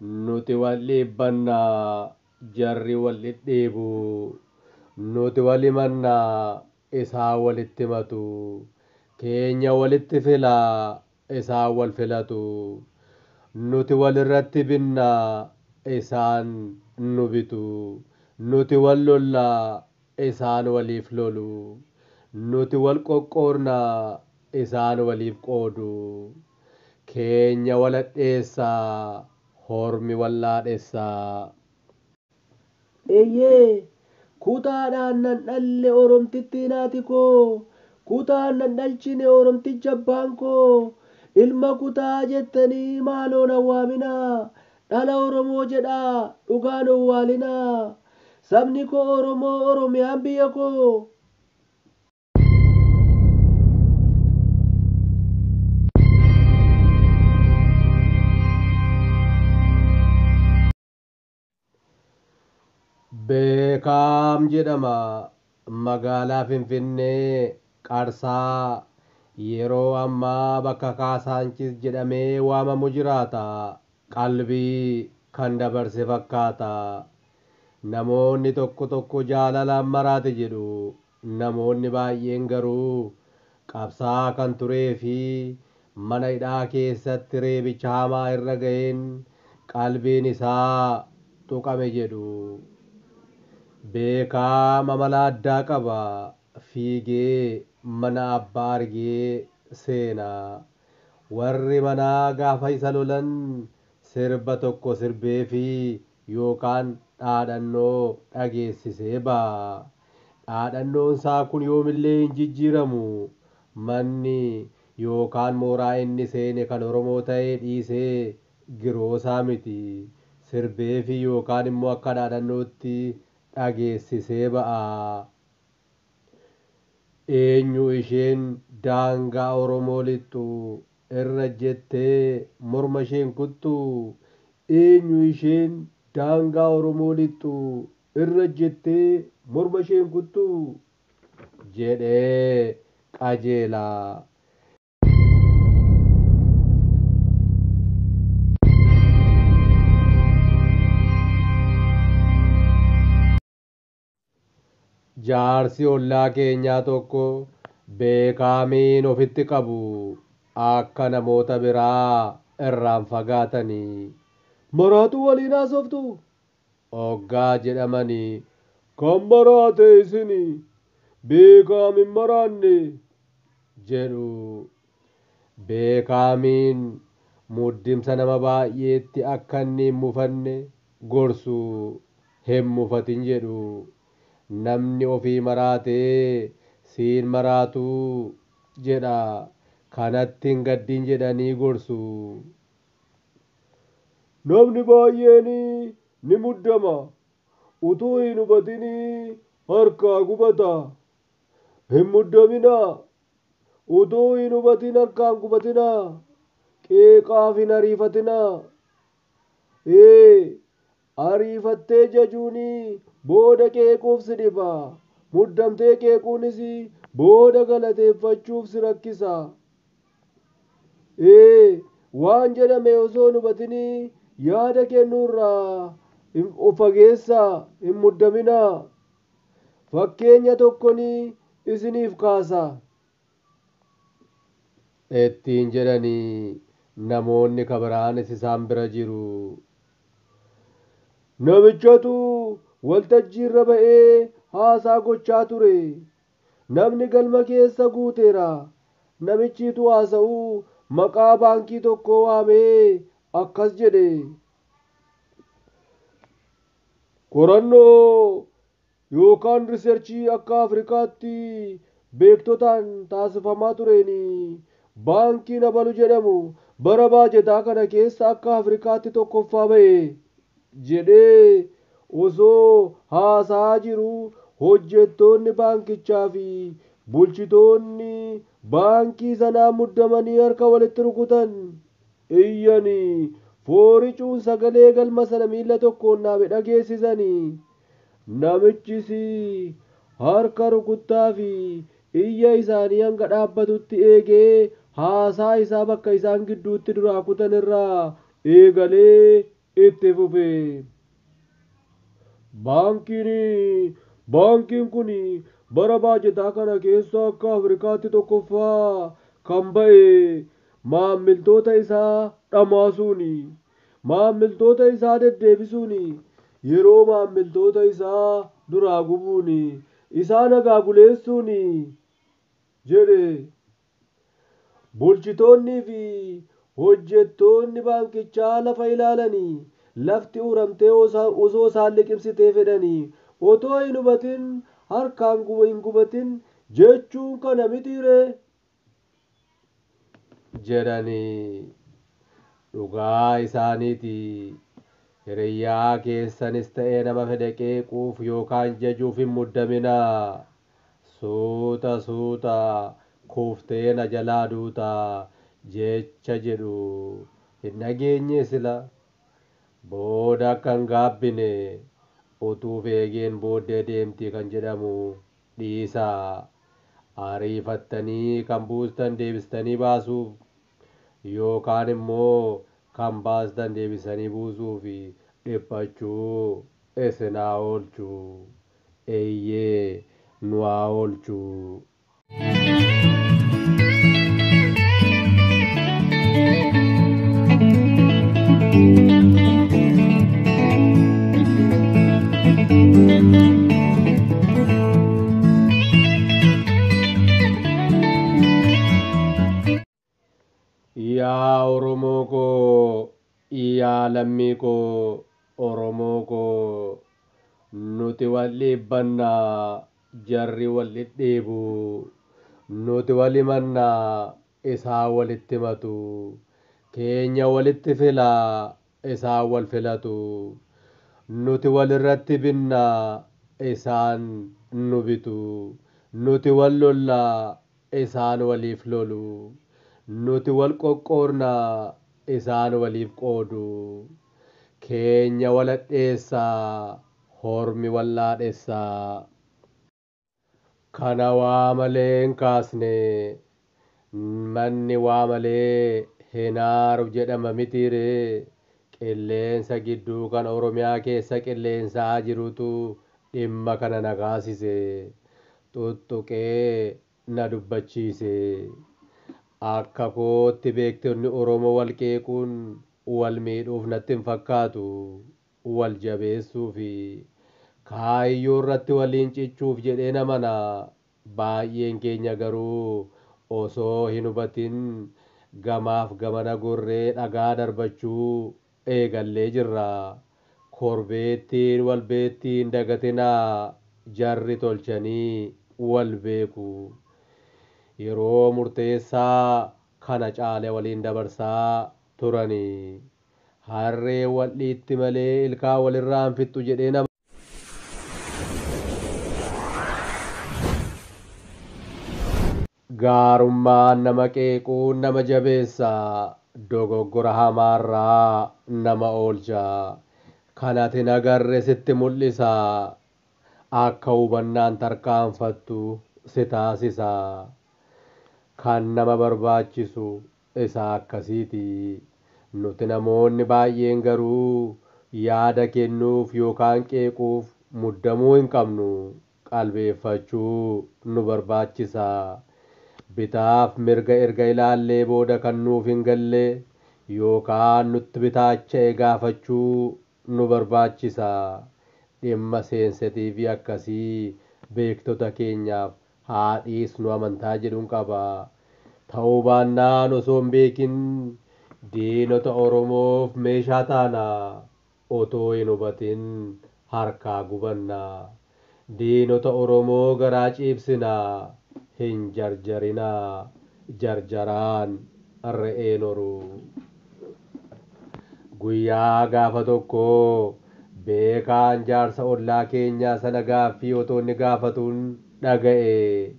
Nuti wal dhiibbannaa jarri wal dhidhiibu. Nuti wal himannaa isaan walitti himatu. Keenya walitti filaa isaan wal filatu. Nuti walirratti binnaa isaan nu bitu. Nuti wal lollaa isaan waliif lolu. Nuti wal qoqqoodnaa isaan waliif qoodu. Keenya wal hadheessaa hormi wal dhaadhessaa. Eeyyee kutaadhaan nan dhalle oromtittii naati koo kutaan nan dhalchine oromticha abbaan koo ilma kutaa jettanii maaloo na waaminaa dhala Oromoo jedhaa dhugaan owwaalinaa sabni koo Oromoo Oromiyaan biyya koo. Beekaam jedhama. Magaalaa Finfinnee Qarsaa yeroo ammaa bakka Kaasaanchis jedhamee waamamu jiraata. Qalbii kan dabarse fakkaata. Namoonni tokko tokko jaalalaan maraate jedhu. Namoonni baay'een garuu qabsaa kan turee fi mana hidhaa keessatti reebicha hamaa irra ga'een qalbiin isaa tuqame jedhu. Beekaam amala addaa qaba. Fiigee mana abbaa argee seena. Warri manaa gaafa isa lolan sirba tokko sirbeefi yookaan dhaadhannoo dhageessisee ba'a. Dhaadhannoon isaa kun yoomillee hin jijjiiramu. Manni yookaan mooraa inni seene kan Oromoo ta'ee dhiisee giroosaa miti. Sirbeefi yookaan immoo akka dhaadhannootti dhageessisee ba'a. Eenyu isheen daangaa Oromoo lixxu irra jettee morma isheen kuttu? Eenyu isheen daangaa Oromoo lixxu irra jettee morma isheen kuttu? Jedhee qajeela. Jaarsi ollaa keenyaa tokko beekaamiin ofitti qabu akka namoota biraa irraan fagaatanii. Maraatu waliin haasoftu? Oggaa jedhamanii. Kan maraate isini beekaamin maraanne jedhu. Beekaamiin muddimsa nama baay'eetti akka inni hin mufanne gorsu hin mufatin jedhu. Namni ofii maraatee siin maraatuu jedha. Kanatti hin gaddin jedhanii gorsu. Namni baay'een ni muddama. Utuu hin hubatin harkaa gubata. Hin muddaminaa. Utuu hin hubatin harkaan gubatinaa. Qeeqaaf hin ariifatinaa. Ariifattee jajuun booda qeequuf si dhiba. Muddamtee qeequunis booda galateeffachuuf si rakkisa. Waan jedhame osoo hin hubatin yaada kennuurraa of fageessaa hin muddaminaa. Fakkeenya tokkoon isiniif kaasa. Ittiin jedhanii namoonni kabiraanis isaan bira jiru. Namichatu waltajjiirra ba'ee haasaa gochaa ture. Namni galma keessa guuteera. Namichiitu haasa'uu maqaa baankii tokkoo waamee akkas jedhe. Qorannoo yookaan riserchii akka Afrikaatti beektotaan taasifamaa tureen baankiin Abalu jedhamu bara baajetaa kana keessa akka Afrikaatti tokkoffaa ba'e jedhee osoo haasaa jiru hojjettoonni baankichaa fi bulchitoonni baankii sanaa muddamanii harka walitti rukutan iyyanii fooricuun sagalee galma sana miila tokkoon naabe dhageessisanii. Namichis harka rukuttaa fi iyya isaanii hanga dhaabbatutti eegee haasaa isaa bakka isaan gidduutti duraa kutan irraa eegalee itti fufe. Baankiin kun bara baajetaa kana keessa akka Afrikaatti tokkoffaa kan ba'e maammiltoota isaa dhamaasuuni, maammiltoota isaa deddeebisuuni, yeroo maammiltoota isaa duraa gubuuni, isaan agaaguleessuuni jedhe. Bulchitoonnii fi hojjettoonni baankichaa lafa ilaalanii lafti uramtee osoo isaan liqimsitee fedhanii otoo hin hubatin harkaan hin gubatin jechuun kana mitiiree jedhanii. Dhugaa isaaniiti. Hiriyyaa keessanis ta'ee nama fedhe qeequuf yookaan jajuuf hin muddaminaa. Suuta suuta kuuftee na jalaa duutaa jecha jedhu hin dhageenye sila. Booda akka hin gaabbine utuu feegeen booddee deemti kan jedhamu dhiisaa. Ariifattanii kan buustan deebistanii baasuuf yookaan immoo kan baastan deebisanii buusuuf dhiphachuu isin haa oolchu. Eeyyee, nu haa oolchu. Yaa Oromoo koo, yaa lammii koo, Oromoo koo, nuti wal dhiibbannaa, jarri wal dhidhiibu. Nuti wal himannaa, isaan walitti himatu. Keenya walitti filaa, isaan wal filatu. Nuti walirratti binnaa, isaan nu bitu. Nuti wal lollaa, isaan waliif lolu. Nuti wal qoqqoodnaa, isaan waliif qoodu. Keenya wal hadheessaa, hormi wal dhaadhessaa. Kana waa malee hin kaasne, manni waa malee hin aaru jedhama mitiiree. Qilleensa gidduu kan Oromiyaa keessa qilleensaa jirutu dhimma kana na kaasise. Tuttuqee na dubbachiise. Akka kootti beektonni Oromoo wal qeequun wal miidhuuf natti hin fakkaatu. Wal jabeessuu fi kaayyoo irratti waliin cichuuf jedhee namana. Baay'een keenya garuu osoo hin hubatin gamaaf gamana gorree dhagaa darbachuu eegallee jirra. Korbeettiin wal beettiin dagatinaa, jarri tolchanii wal beeku. Yeroo murteessaa kana caale waliin dabarsaa turanii. Harree wal dhiitti malee ilkaan walirraa hin fixxu jedhee nama. Gaarummaan nama qeequun nama jabeessa. Dogoggora hamaarraa nama oolcha. Kan ati hin agarre sitti mul'isa. Akka hubannaan tarkaanfattu si taasisa. Kan nama barbaachisu isa akkasiiti. Nuti namoonni baay'een garuu yaada kennuuf yookaan qeequuf muddamuu hin qabnu. Qalbeeffachuu nu barbaachisa. Bitaaf mirga erga ilaallee booda kan nuuf hin galle yookaan nutti bitaacha'e gaafachuu nu barbaachisa. Dhimma seensitiivii akkasii beektota keenyaaf haa dhiisnu amantaa jedhuun qaba. Ta'uu baannaan osoo hin beekin diinota Oromoof meeshaa taana. Otoo hin hubatin harkaa gubanna. Diinota Oromoo garaa ciibsina. Hin jarjarinaa. Jarjaraan re'een horu. Guyyaa gaafa tokkoo beekaan jaarsa ollaa keenyaa sana gaaffii otoo inni gaafatuun dhaga'e.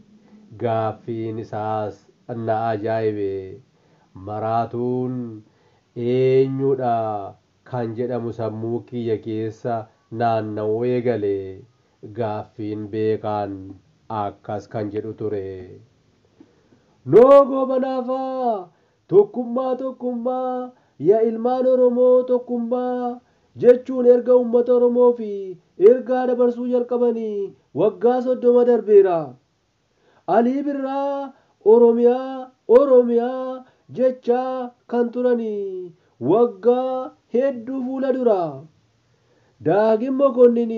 Gaaffiin isaas na ajaa'ibe. Maraatuun eenyudha kan jedhamu sammuu kiyya keessa naanna'uu eegale. Gaaffiin beekaan akkas kan jedhu ture. Noogoo banaafaa, tokkummaa tokkummaa, yaa ilmaan Oromoo tokkummaa, jechuun erga uummata Oromoo fi ergaa dabarsuu jalqabanii waggaa 30 darbeera. Alii Birraa Oromiyaa Oromiyaa jechaa kan turanii waggaa hedduu fuula dura. Daagim Mokonnin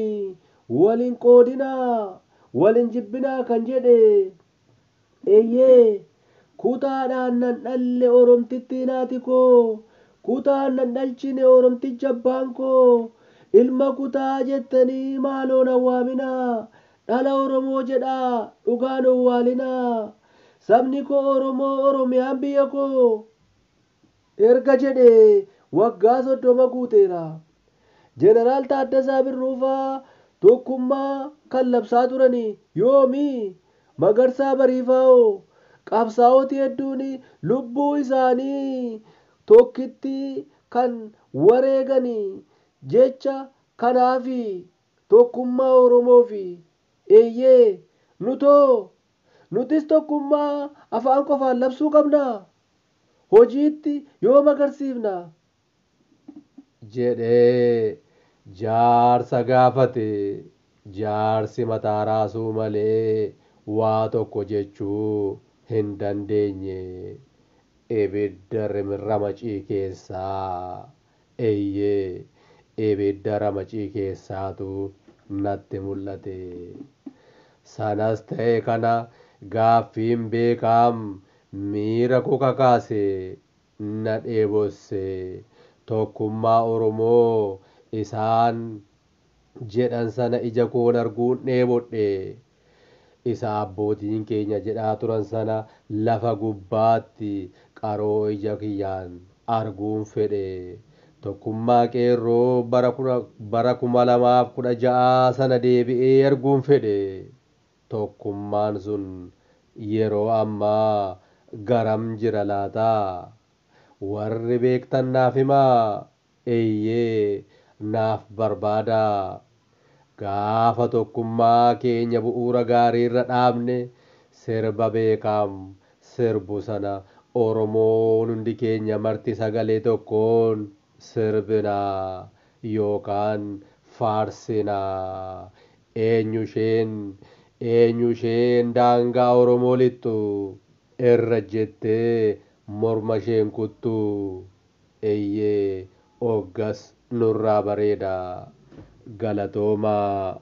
waliin qoodinaa waliin jibbinaa kan jedhe eeyyee kutaadhaan nan dhalle Oromtittii naati koo kutaan nan dhalchine Oromticha abbaan koo ilma kutaa jettanii maaloo na waaminaa dhala Oromoo jedhaa dhugaan owwaalinaa sabni koo Oromoo Oromiyaan biyya koo erga jedhe waggaa 30 guuteera. Jeneraal Taaddasaa Birruufaa tokkummaa kan labsaa turanii yoomi Magarsaa Bariifaa'oo qabsaa'oti hedduun lubbuu isaanii tokkitti kan wareeganii jecha kanaafi tokkummaa Oromoofi eeyyee nutoo nutis tokkummaa afaan qofaan labsuu qabna hojiitti yoom agarsiifna jedhee jaarsa gaafate. Jaarsi mataa raasuu malee waa tokko jechuu hin dandeenye. Ibidda ramacii keessaa eeyyee ibidda ramacii keessaatu natti mul'ate. Sanas ta'e kana gaaffiin beekaam miira koo kakaase na dheebosse. Tokkummaa Oromoo isaan jedhan sana ija koon arguun dheebodhe. Isa abbootiin keenya jedhaa turan sana lafa gubbaatti qaroo ija kiyyaan arguun fedhe. Tokkummaa qeerroo bara 2016 sana deebi'ee arguun fedhe. Tokkummaan sun yeroo ammaa garam jira laataa? Warri beektan naaf himaa? Eeyyee naaf barbaadaa. Gaafa tokkummaa keenya bu'uura gaarii irra dhaabne sirba beekaam sirbu sana Oromoon hundi keenya marti sagalee tokkoon sirbinaa yookaan faarsinaa. Eenyu isheen daangaa Oromoo lixxu irra jettee morma isheen kuttu. Eeyyee oggas nurraa bareeda. Galatoomaa.